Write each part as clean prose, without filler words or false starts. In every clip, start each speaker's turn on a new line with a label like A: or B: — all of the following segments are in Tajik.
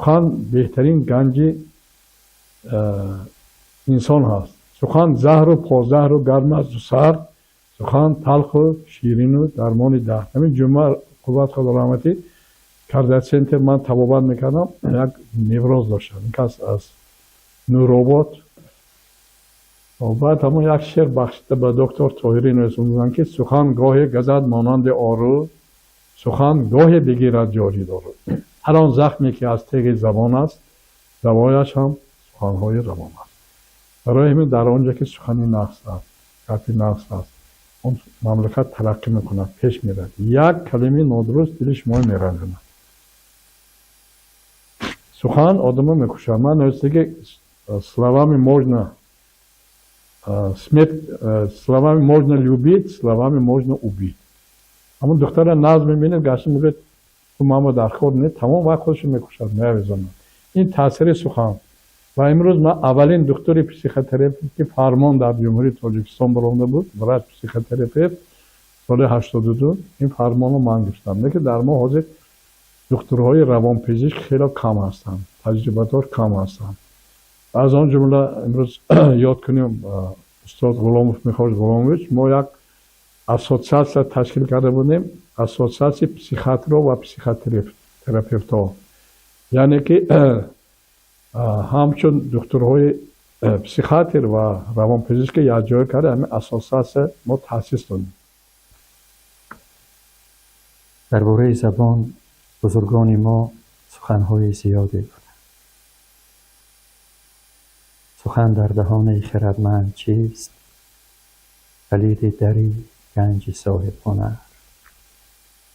A: Сухан беҳтарин ганҷи инсон ҳаст. Сухан заҳру позаҳру, гарм асту сард, сухан талху ширину дармони дард. Ҳамин ҷумъа, қувват худо раҳматӣ, кардиоцентр ман табобат мекардам, як невроз доштам, ин кас аз Нуробод. Баъд ҳамон як шеър бахшида ба доктор Тоҳирӣ нависондам, ки сухан гоҳе газад монанди ору, сухан гоҳе бигирад ҷори дору. Ҳар он захме, ки аз теғи забон аст, давояш ҳам суханҳои равон аст. Барои ҳамин дар он ҷо, ки сухани нағз аст, гапи нағз аст, он мамлакат тараққӣ мекунад, пеш мерад. Як калимаи нодуруст дили шуморо меранҷонад. Сухан одамо мекушад. Ман нависта, ки словами можно смерть, словами можно любить, словами можно убить. Ҳамон духтара нағз мебинед, гашта мегӯяд: «Ту мамо дар кор не», тамом, вақт худашо мекушад, меавезонад. Ин таъсири сухан. Ва имрӯз ман аввалин духтури психотерапевт, ки фармон дар Ҷумҳурии Тоҷикистон баромада буд, врач психотерапевт, соли 82 ин фармонро ман гирифтам. Лекин дар мо ҳозир духтурҳои равонпизишк хело кам ҳастанд, таҷрибадор кам ҳастанд. Аз он ҷумла имрӯз ёд кунем устод Ғуломов Михоил Ғуломович. Мо як ассотсиатсия ташкил карда будем, ассотсиатсияи психиатрҳо ва психотерапевтҳо, яъне ки ҳамчун духтурҳои психиатр ва равонпизишка якҷоя карда, ҳамин ассотсиатсия мо таъсис додем.
B: Дар бораи забон бузургони мо суханҳои зиёде гуфтанд. Сухан дар даҳони хирадманд чист? Калиди дари ганҷи соҳибҳунар.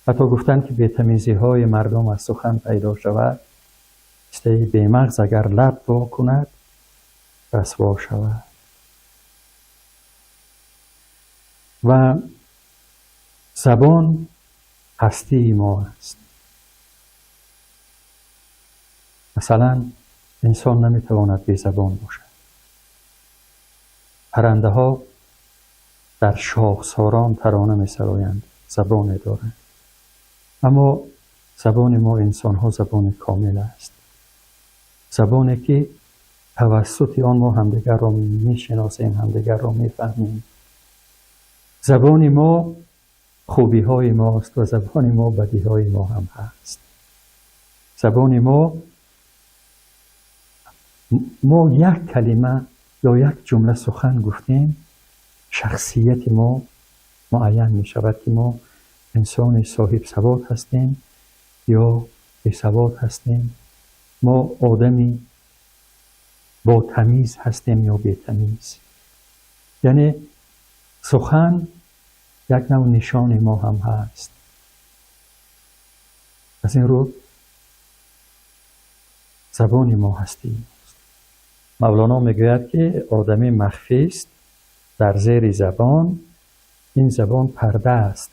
B: Ҳатто гуфтанд, ки бетамизиҳои мардум аз сухан пайдо шавад, пистаи бемағз агар лаб во кунад, расво шавад. Ва забон ҳастии мо аст. Масалан, инсон наметавонад безабон бошад. Паррандаҳо дар шохсорон тарона месароянд, забоне доранд. Аммо забони мо инсонҳо забони комил аст, забоне, ки тавассути он мо ҳамдигарро мешиносем, ҳамдигарро мефаҳмем. Забони мо хубиҳои мост ва забони мо бадиҳои мо ҳам ҳаст. Забони мо як калима ё як ҷумла сухан гуфтем, шахсияти мо муайян мешавад, ки мо инсони соҳибсавод ҳастем ё бесавод ҳастем, мо одами бо тамиз ҳастем ё бетамиз. Яъне сухан як навъ нишони мо ҳам ҳаст. Аз ин рӯ забони мо ҳастии мост. Мавлоно мегӯяд, ки одамӣ махфист дар зери забон, ин забон парда аст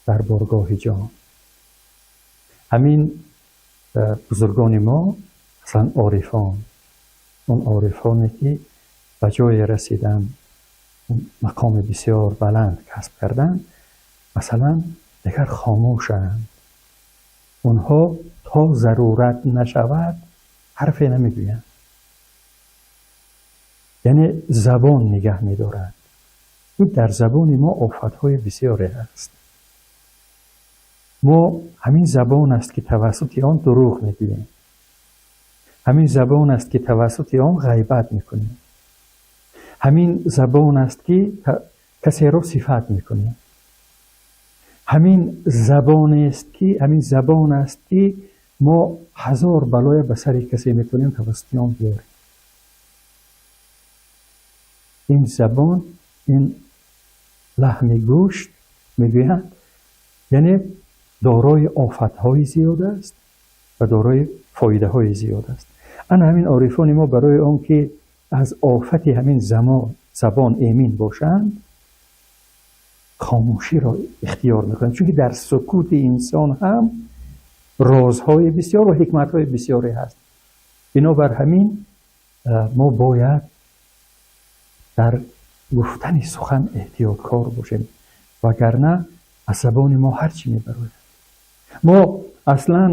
B: дар боргоҳи ҷон. Ҳамин бузургони мо, масалан орифон, он орифоне, ки ба ҷое расиданд, мақоми бисёр баланд касб карданд, масалан, дигар хомӯшанд. Онҳо то зарурат нашавад ҳарфе намегӯянд, яъне забон нигаҳ медоранд. Ин дар забони мо офатҳои бисёре ҳаст. Мо ҳамин забон аст, ки тавассути он дурӯғ мегӯем, ҳамин забон аст, ки тавассути он ғайбат мекунем, ҳамин забон аст, ки касеро сифат мекунем, ҳамин забонест, ки мо ҳазор балоя ба сари касе метавонем тавассути он биёрем. Ин забон, ин лаҳми гӯшт мегӯянд, яъне дорои офатҳои зиёд аст ва дорои фоидаҳои зиёд аст. Ана ҳамин орифони мо барои он ки аз офати ҳамин забон эмин бошанд, хомӯширо ихтиёр мекунанд, чунки дар сукути инсон ҳам розҳои бисёр ва ҳикматҳои бисёре ҳаст. Бинобар ҳамин мо бояд дар гуфтани сухан эҳтиёткор бошем, вагарна аз забони мо ҳар чӣ мебарояд. Мо аслан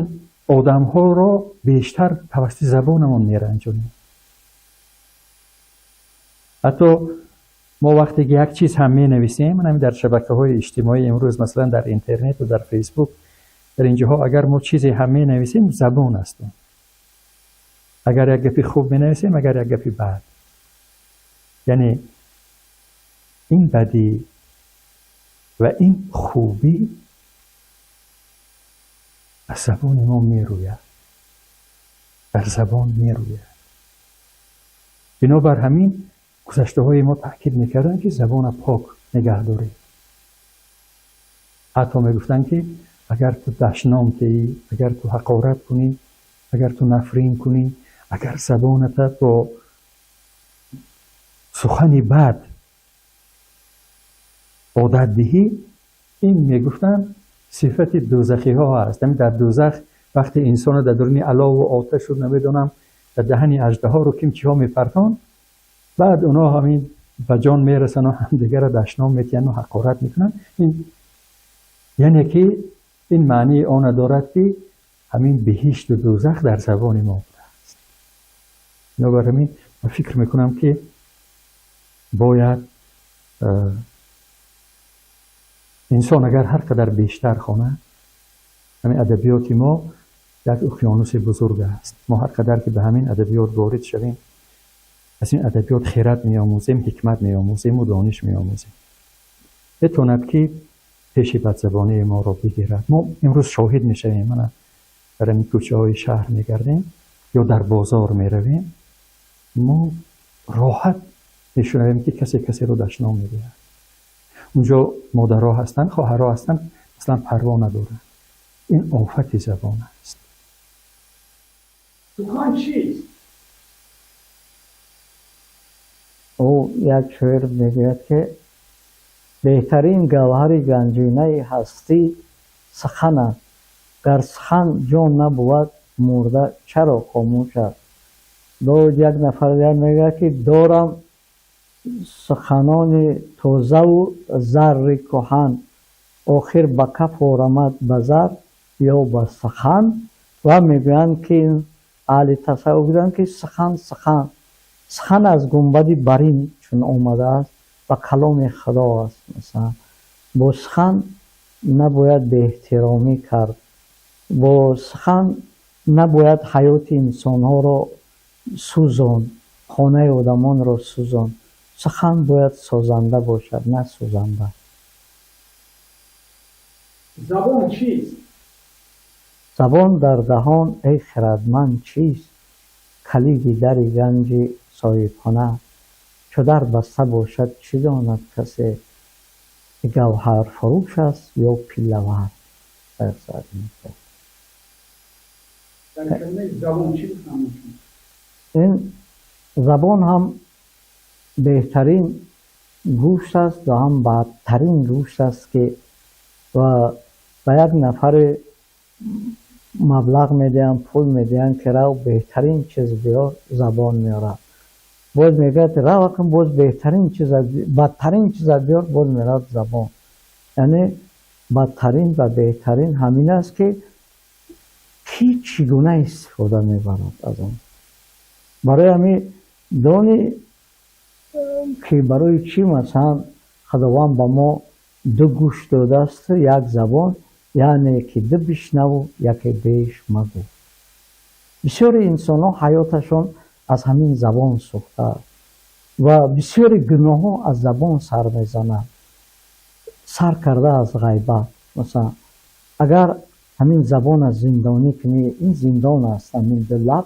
B: Одамҳоро бештар тавассути забонамон меранҷонем. Ҳатто мо вақте ки як чиз ҳам менависем, ҳамин дар шабакаҳои иҷтимоӣ имрӯз, масалан, дар интернету дар Фейсбук, дар инҷоҳо агар мо чизе ҳам менависем, забон аст. Агар як гапи хуб менависем, агар як гапи бад, яъне ин бадӣ ва ин хубӣ аз забони мо мерӯяд, дар забон мерӯяд. Бинобар ҳамин гузаштаҳои мо таъкид мекарданд, ки забона пок нигаҳ доред. Ҳатто мегуфтанд, ки агар ту дашном теӣ, агар ту ҳақорат кунӣ, агар ту нафрин кунӣ, агар забоната бо сухани бад одат диҳӣ, ин, мегуфтанд, сифати дӯзахиҳо ҳаст. Ҳамин дар дӯзах вақте инсонро дар дуруни алову оташу, намедонам, дар даҳани аждаҳору ким чиҳо мепартон, баъд онҳо ҳамин ба ҷон мерасанд, ҳамдигарро дашном метиҳанду ҳақорат мекунанд. Ин яъне ки ин маънии она дорад, ки ҳамин биҳишту дӯзах дар забони мо будааст. Бинобар ҳамин ман фикр мекунам, ки бояд инсон агар ҳар қадар бештар хонад, ҳамин адабиёти мо як уқёнуси бузург аст. Мо ҳар қадар ки ба ҳамин адабиёт ворид шавем, аз ин адабиёт хирад меомӯзем, ҳикмат меомӯзему дониш меомӯзем, метавонад ки пеши бадзабонии моро бигирад. Мо имрӯз шоҳид мешавем, мана дар ҳамин кӯчаҳои шаҳр мегардем ё дар бозор меравем, мо роҳат мешунавем, ки касе касеро дашном медиҳад. Унҷо модарҳо ҳастанд, хоҳарҳо ҳастанд, аслан парво надоранд. Ин офати забон аст.
A: Сухан чист?
C: Ӯ як шоир мегӯяд, ки беҳтарин гавҳари ганҷинаи ҳастӣ сухан аст. Гар сухан ҷон набувад, мурда чаро хомӯш аст? Боз як нафар дигар мегӯяд, ки дорам суханони тозаву зарри кӯҳан, охир ба каф орамад ба зар ё ба сухан. Ва мегӯянд, ки аҳли тасаввуф гӯянд, ки сухан, сухан, сухан аз гунбади барин чун омадааст ва каломи Худо аст. Масалан, бо сухан набояд беэҳтиромӣ кард, бо сухан набояд ҳаёти инсонҳоро сӯзонд, хонаи одамонро сӯзонд. Сухан бояд созанда бошад, на сӯзанда.
A: Забон чист?
C: Забон дар даҳон, эй хирадманд, чист? Калиди дари ганҷи соҳибхона. Чу дар баста бошад, чӣ донад касе, ки гавҳарфурӯш аст ё пиллавар?
A: Дар калимаи забон чӣ мефаҳмед?
C: Ин забон ҳам беҳтарин гӯшт аст ва ҳам бадтарин гӯшт аст, ки ва ба як нафаре маблағ медиҳанд, пул медиҳанд, ки рав, беҳтарин чиз биёр, забон меорад. Боз мегӯяд: рав, акун боз беҳтарин чиз, бадтарин чиза биёр, боз меравад забон. Яъне бадтарин ва беҳтарин ҳамин аст, ки кӣ чӣ гуна истифода мебарад аз он. Барои ҳамин дони, ки барои чӣ, масалан, Худованд ба мо ду гӯш додааст, як забон, яъне ки ду бишнаву яке беш магӯ. Бисёри инсонҳо ҳаёташон аз ҳамин забон сӯхтааст ва бисёри гуноҳҳо аз забон сар мезанад, сар карда аз ғайбат. Масалан, агар ҳамин забона зиндонӣ кунӣ, ин зиндон аст, ҳамин ду лаб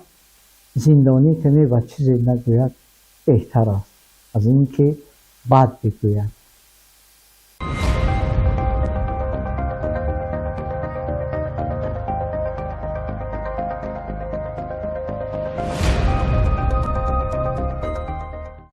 C: зиндонӣ кунӣ ва чизе нагӯяд, беҳтар аст аз ин ки бад бигӯяд.